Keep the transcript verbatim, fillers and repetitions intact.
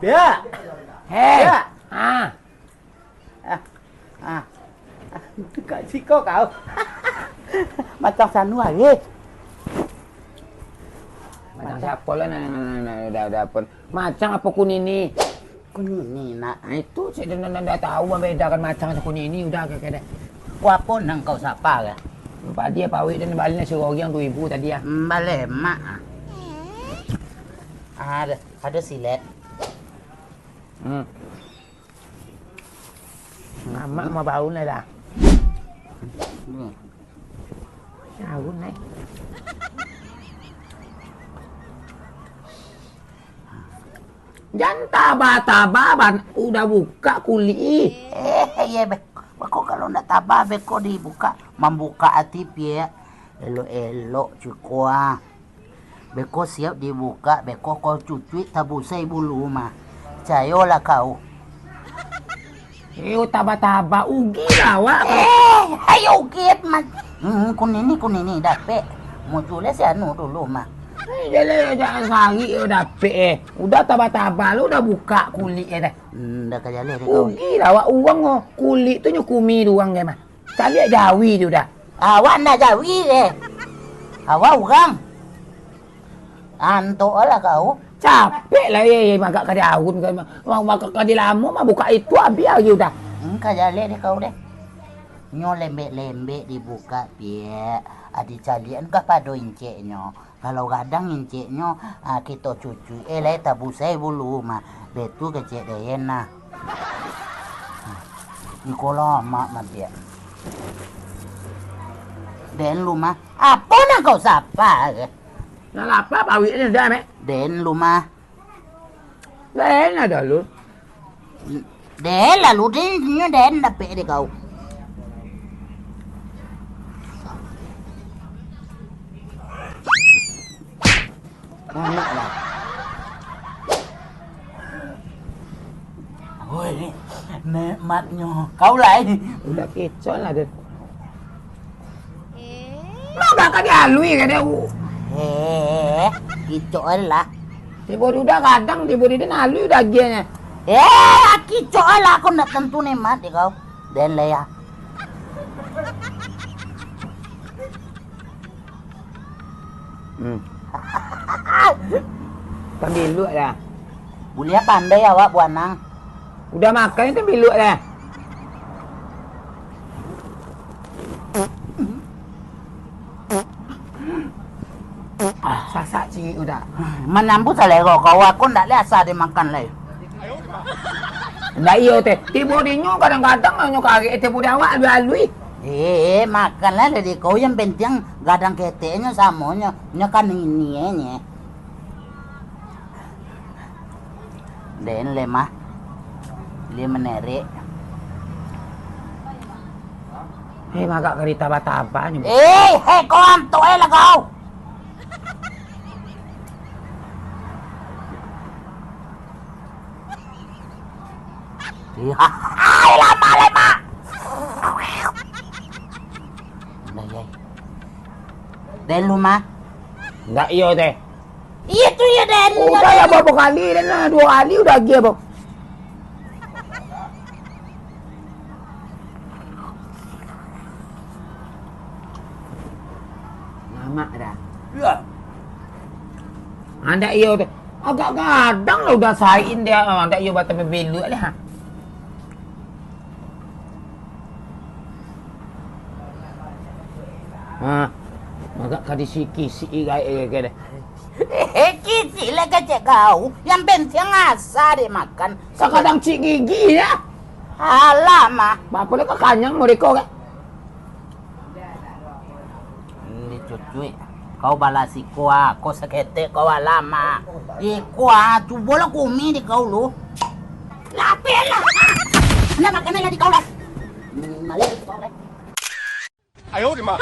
Biak! Hei! Biak! Ah! Ah, ah, ah, ka siko kau. Macam sanu aje. Macam siapo lah, nah, nah, nah, nah, udah, udah pun. Macam apo kunini? Kunini, nak. Nah, itu cek dah, dah, dah tahu, beda kan macam kunini, udah, kayak, kayak dah. Ku apo nang kau sapa, kan? Padi apo awik dan balik nasi goreng tu ibu tadi, ah. Hmm, balik, mak. Ah, ada, ada silet. Hmm. Amak mah bau nai dah. Hmm. Bau nai. Jan tabah-tabah ban, udah buka kulik ih. Eh, iya, be. Beko kalau ndak tabah, beko dibuka. Mambuka ati, Piak. Elok-elok cuko ah. Beko siap dibukak, beko kau cucuik tabusai bulu mah. Cayolah kau. Iyo, taba-taba, ugi lah awak. Eh, ayo ugi, Mat. Hmm, kunini, kunini, dapek. Muncul si anu dulu mah. Eh, jaleh, jangan sarik yo dapek, eh. Udah taba-taba lu, udah bukak kulik, eh, dah. Hmm, dah ka jaleh deh kau. Ugi lah awak, urang, oh. Kulik tu nyo kumi tu urang, eh, mah. Caliak jawi tu dah. Awak ndak jawi, eh. Awak urang. Antok lah kau. Capek lah, eh, eh, magak ka daun, ka, ma-, magak ka di lamo, mah buka itu abih hari udah. Hmm, ka jaleh deh kau deh. Nyo lembek-lembek dibuka, Piak. Adi caliak ka pado inceknyo. Kalau gadang inceknyo, ah, kito cucuik, eh, lai tabusai bulu mah. Betu kecek den nah. Iko lamak mah, Piak. Den lu mah. Apo nan kau sapa, eh? Nan lapa pawik ni dah, Mek? Den lu mah. Den ado lu. Den lalu, den, nyo den dapek dek kau. Anak lah. Woi, nikmatnyo. Kau lai. Udah kicok lah, Den. Eh. Mangga ka dialui ka dia, u. Eh, kicok lah. Tibo di udah gadang, tibo di den alui udah agiahnyo. Eh, kicok lah, aku ndak tantu nikmat dek kau. Den lah ya. Hmm. Tambiluak dah. Buliah pandai awak buanang. Udah makan tambiluak dah. Ah, sasak ciek udah. Manyambuik salero kau, aku ndak lai asa dimakan lai. Ndak iyo teh. Tibo dinyo kadang-kadang nyo karek tibo di awak alui-alui. Eh, makanlah dari kau, yang penting gadang keteknyo samonyo, nyo kan ini nye. Den lemah. Dia menerek. Hei, magak kerita bataba nyo. Eh, hei, kau antuk eh lah kau. Iya. Ai, lama, lama. Udah, yai. Den lu mah. Ndak iyo teh. Iya tu ya, Den. Udah lah, berapa kali Den lah, dua kali udah agiah, Bang. Mamak dah. Iya. Andak iyo tu. Agak gadang lah udah sain dia. Andak iyo batang belok lah. Ha. Agak ka disiki-siki gaek ke deh. Eh, kisi lah kecek kau. Yang penting asa dek makan. Sakadang cik gigi ya. Alah mah. Bapo lah kanyang mereka ke? Ni cucuik, kau balas iko ah, kau saketek kau alam ah. Iko ah, cubolah kumi di kau lu. Lapeh lah. Nah, makan lah di kau lah. Hmm, malik di kau lah. Ayo, di ma.